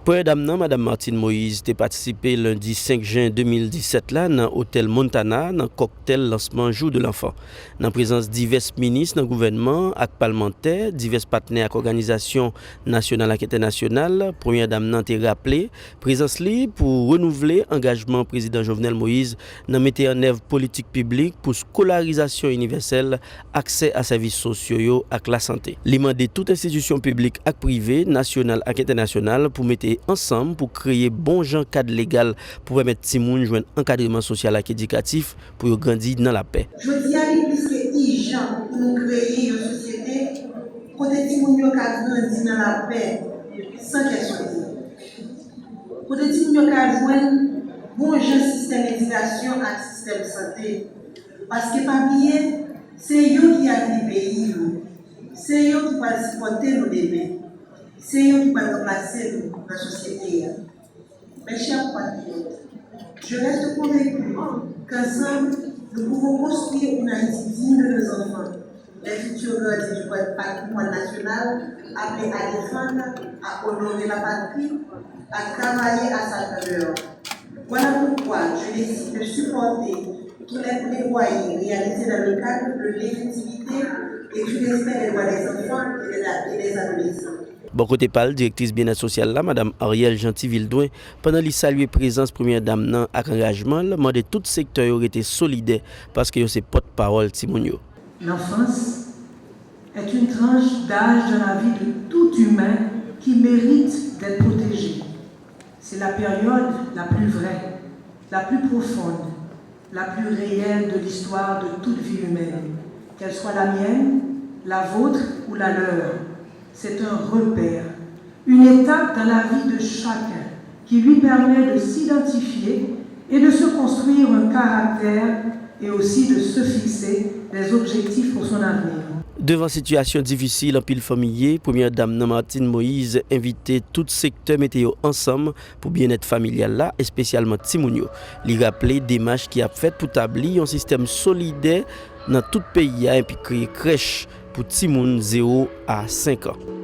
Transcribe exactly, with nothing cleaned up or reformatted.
Premyè dam nan, Madam Martine Moïse, te patisipe lendi senk jen de mil disèt la nan Otèl Montana nan kòktèl lansman Jour de l'Enfant. Nan prezans divès minis nan gouvènman ak palmantè, divès patnè ak òganizasyon nasyonal ak entènasyonal, Premyè Dam nan te raple prezans li pou renouvle angajman Prezidan Jovenel Moïse nan mete an èv politik piblik pou skolarizasyon inivèsèl, aksè a sèvis sosyo yo ak lasante. Li mande tout enstitisyon piblik ak prive, nasyonal ak entènasyonal, pou mete ansanm pou kreye bon jan kad legal pou pèmèt timoun jwenn ankadreman sosyal ak edikatif pou yo grandi nan lapè. Jodi a, li plis ke ijan pou nou kreye yon sosyete kote timoun yo ka grandi nan lapè, san kè sote. Kote timoun yo ka jwenn bon jan sistèm edikasyon ak sistèm sante. Paske pa bliye, se yo ki avni peyi nou. Se yo ki pral sipòte nou demen. Se yo ki pral ranplase nou nan sosyete a. Mes chers compatriotes, je reste convaincu qu'ensemble, nous pouvons construire une Haïti digne de nos enfants, les futurs gardiens du patrimoine national, appelés à défendre, à honorer la patrie, à travailler à sa grandeur. Voilà pourquoi je décide de supporter tous les plaidoyers réalisés dans le cadre de l'effectivité et du respect des droits des enfants et des, et des adolescents. Bò kote pa l, direktris byennèt sosyal la, Madam Ariel Jeanty Vildoin, pandan li salye prezans Premyè Dam nan ak angajman l, mande tout sektè yo rete solidè paske yo se pòtpawòl timoun yo. L'enfance est une tranche d'âge dans la vie de tout humain qui mérite d'être protégée. C'est la période la plus vraie, la plus profonde, la plus réelle de l'histoire de toute vie humaine, qu'elle soit la mienne, la vôtre ou la leur. C'est un repère, une étape dans la vie de chacun qui lui permet de s'identifier et de se construire un caractère et aussi de se fixer des objectifs pour son avenir. Devan sitiyasyon difisil anpil fanmi ye, Premyè Dam nan, Martine Moïse, envite tout sektè mete yo ansanm pou byennèt familyal la, espesyalman timoun yo. Li raple demach ki ap fèt pou tabli yon sistèm solidè nan tout peyi a epi kreye krèch pou timoun zewo a senk an.